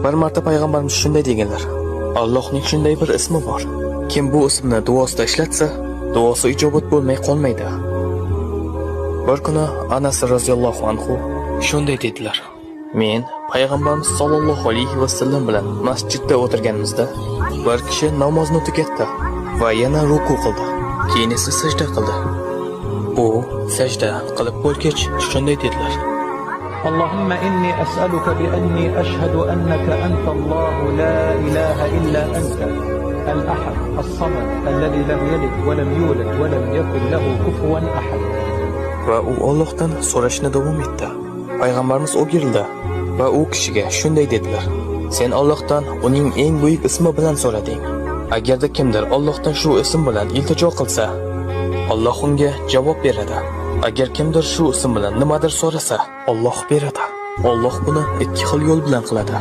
Bir marta payg'ambarimiz shunday deganlar: Allohning shunday bir ismi bor. Kim bu ismni duosida ishlatsa, duosi ijobat bo'lmay qolmaydi. Bir kuni Anas roziyallohu anhu shunday dedilar: Men payg'ambarimiz sollallohu alayhi vasallam bilan masjidda o'tirganimizda bir kishi namozni tugatdi va yana ruku qildi. Keyin esa sajda qildi. U sajda qilib bo'lgach shunday dedilar: اللهم إني أسألك بأني أشهد أنك أنت الله لا إله إلا أنت الأحد الصمد الذي لم يلد ولم يولد ولم يكن له كفوا أحد. Va u Allohdan so'rashni davom etdi. Payg'ambarimiz o'girildi va u kishiga shunday dedilar: Sen Allohdan uning eng buyuk ismi bilan so'rading. Agarda kimdir Allohdan shu ism bilan iltijo qilsa, Alloh unga javob beradi. Agar kimdir shu ism bilan nimadir so'rasa, Alloh beradi. Alloh buni ikki xil yo'l bilan qiladi.